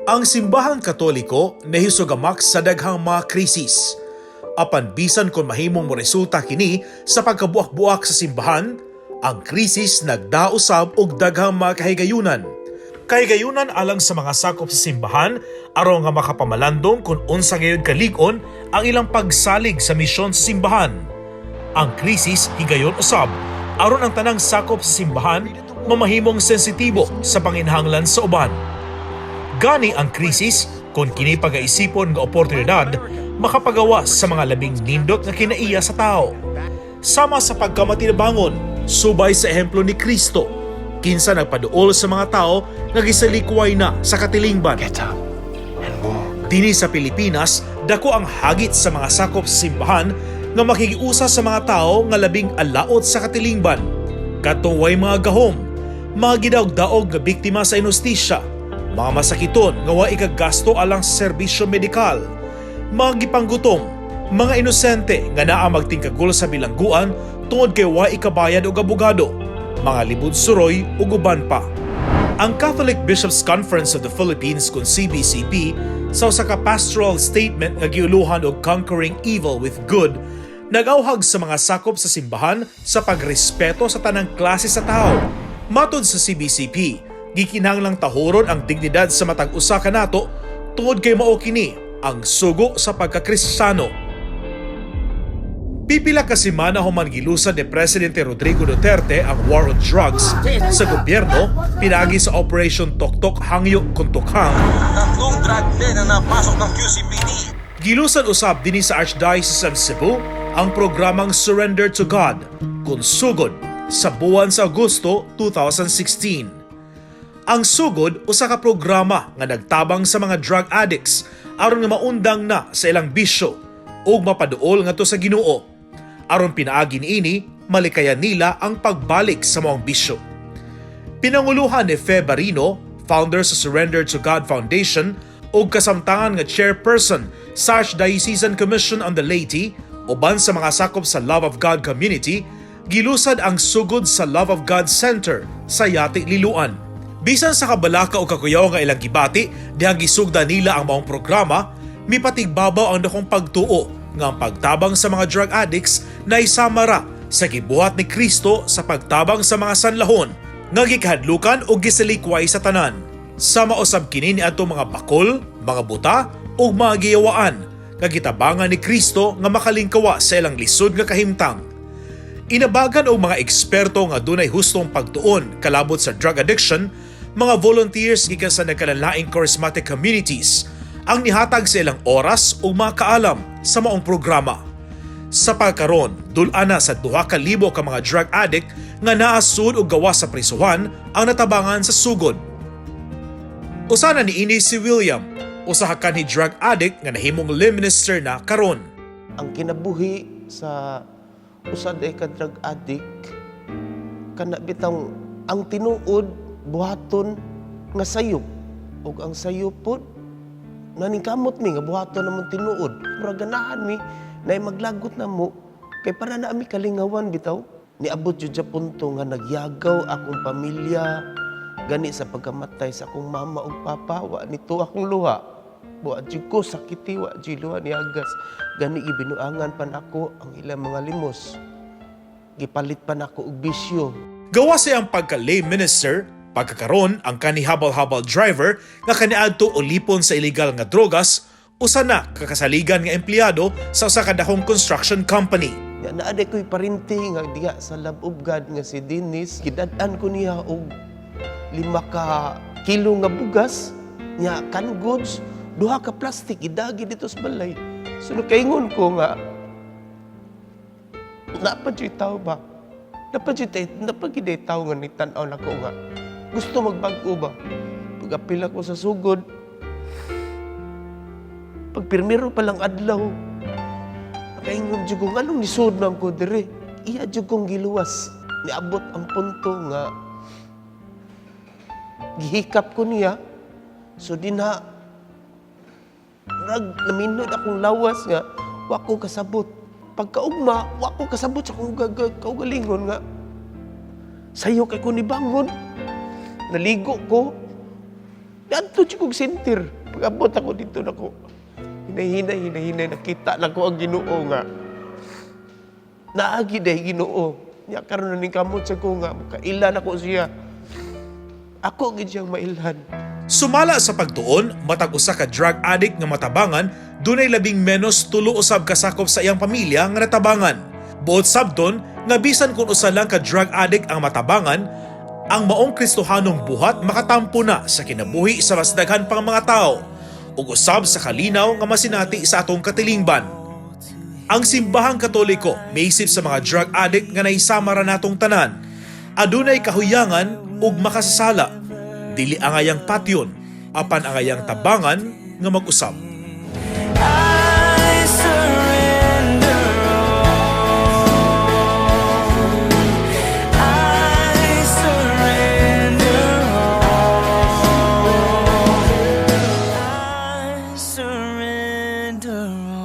Ang Simbahang Katoliko nahisugamak sa daghang mga krisis. Apan bisan kung mahimong moresulta kini sa pagkabuak-buak sa simbahan, ang krisis nagdausab og daghang mga kahigayunan. Kahigayunan alang sa mga sakop sa simbahan aron nga makapamalandong kung unsa gayud kalig-on ang ilang pagsalig sa misyon sa simbahan. Ang krisis higayon usab aron ang tanang sakop sa simbahan mamahimong sensitibo sa panginhanglan sa uban. Gani ang krisis, kung kini pagaisipon nga oportunidad, makapagawa sa mga labing nindot nga kinaiya sa tao. Sama sa pagkamatinabangon, subay sa ehemplo ni Kristo, kinsa nagpaduol sa mga tao nga gisalikway na sa katilingban. Get up and walk. Dini sa Pilipinas, dako ang hagit sa mga sakop sa simbahan nga makikiusa sa mga tao nga labing alaot sa katilingban. Katong way mga gahom, mga gidaog-daog nga biktima sa inustisya, mga masakiton nga wa ikagasto alang sa serbisyo medikal, mga gipanggutom, mga inosente nga naa magtingkagol sa bilangguan tungod kay wa ikabayad og abogado, mga libud suroy ug uban pa. Ang Catholic Bishops' Conference of the Philippines kun CBCP sa usa ka pastoral statement nga giuluhan og "Conquering Evil with Good" nag-awhag sa mga sakop sa simbahan sa pagrespeto sa tanang klase sa tao. Matod sa CBCP, gikinahanglang tahuron ang dignidad sa matag usa kanato tungod kay mao kini ang sugo sa pagkakristiyano. Pipila ka semana human gilusad ni Presidente Rodrigo Duterte ang war on drugs sa gobyerno pinaagi sa Operation Toktok Hangyo kon Tokhang. Tatlong drug den ang napasok ng QCPD. Gilusad usab dinhi sa Archdiocese of Cebu ang programang Surrender to God kung Sugod sa buwan sa Agosto 2016. Ang Sugod usa ka programa nga nagtabang sa mga drug addicts aron nga maundang na sa ilang bisyo ug mapaduol ngadto sa Ginoo. Aron pinaagi niini, malikayan nila ang pagbalik sa maong bisyo. Pinanguluhan ni Fe Barino, founder sa Surrender to God Foundation ug kasamtangan nga chairperson sa Archdiocesan Commission on the Laity, uban sa mga sakop sa Love of God Community, gilusad ang Sugod sa Love of God Center sa Yati, Liloan. Bisan sa kabalaka o kakuyaw nga ilang gibati dihang gisugda nila ang maong programa, mipatigbabaw ang dakong pagtuo nga ang pagtabang sa mga drug addicts na isama ra sa gibuhat ni Kristo sa pagtabang sa mga sanlahon nga gikahadlukan o gisalikway sa tanan. Sama usab kini ni adtong mga bakol, mga buta ug mga giyawaan nga gitabangan ni Kristo nga makalingkawa sa ilang lisod nga kahimtang. Inabagan og mga eksperto nga dunay hustong pagtuon kalabot sa drug addiction, mga volunteers gikan sa nagkalalaing charismatic communities ang nihatag sa ilang oras ug mga kaalam sa maong programa. Sa pagkaron, dul-an na sa 2,000 ka mga drug addict nga naasud og gawas sa prisuhan ang natabangan sa Sugod. Usa na niini si William, usa ka kanhi drug addict nga nahimong lay minister na karon. Ang kinabuhi sa usa day ka drug addict kana bitang ang tinuod buhaton nga sayop ug ang sayop pod naningkamot mi nga buhaton namon tinuod. Murag ganahan mi na maglagot na mo kay para na ami kalingawan bitaw. Niabot jud sa punto nga nagyagaw akong pamilya, gani sa pagkamatay sa akong mama ug papa, wa nito akong luha. Wa jud ko sakiti, wa jud luha niagas. Gani gibinuangan pa nako ang ilang mga limos, gipalit pa nako og bisyo. Gawas sa iyang pagka-lay minister, pagkakaron ang kanihabal-habal driver nga kaniadto ulipon sa illegal nga drogas, usa na kakasaligan nga empleyado sa usa ka dakong construction company. Ya, naa day ko'y parinti nga diha sa Love of God nga si Dennis. Gidad-an ko niya og 5 ka kilo nga bugas, nya canned goods, duha ka plastic, idagi dito sa balay. So nakaingon ko nga napa jud tao ba? Napa gyud tao nga nitan-aw nako nga gusto magbag-o ba? Pag-apil ako sa Sugod, pag pirmiro pa lang adlaw, nakaingon jud ko, nganong nisud man ko dire? Iya jud kong giluwas. Niabot ang punto nga gihikap ko niya. So dinha rag naminod akong lawas nga wa ko kasabot. Pagkaugma, wa ko kasabot sa akong kaugalingon nga sayo kay ko nibangon. Naligo ko. Adto jud kog center. Pag-abot ako dito nako, hinay-hinay, hinay-hinay, nakita na ko ang Ginoo nga. Naagi diay Ginoo. Nya karon na ning kamot sa ko nga makaila nako siya. Ako gid siyang mailhan. Sumala sa pagtuon, matag usa ka drug addict nga matabangan, dunay 12 usab kasakop sa iyang pamilya nga natabangan. Buot sabton nga bisan kung usa lang ka drug addict ang matabangan, ang maong Kristohanong buhat makatampo na sa kinabuhi sa mas daghan pang mga tao ug usab sa kalinaw nga masinati sa atong katilingban. Ang Simbahang Katoliko miisip sa mga drug addict nga naisama ra natong tanan. Adunay kahuyangan ug makasasala. Dili angayang patyon, apan angayang tabangan nga mag-usab. I surrender all. I surrender all. I surrender all.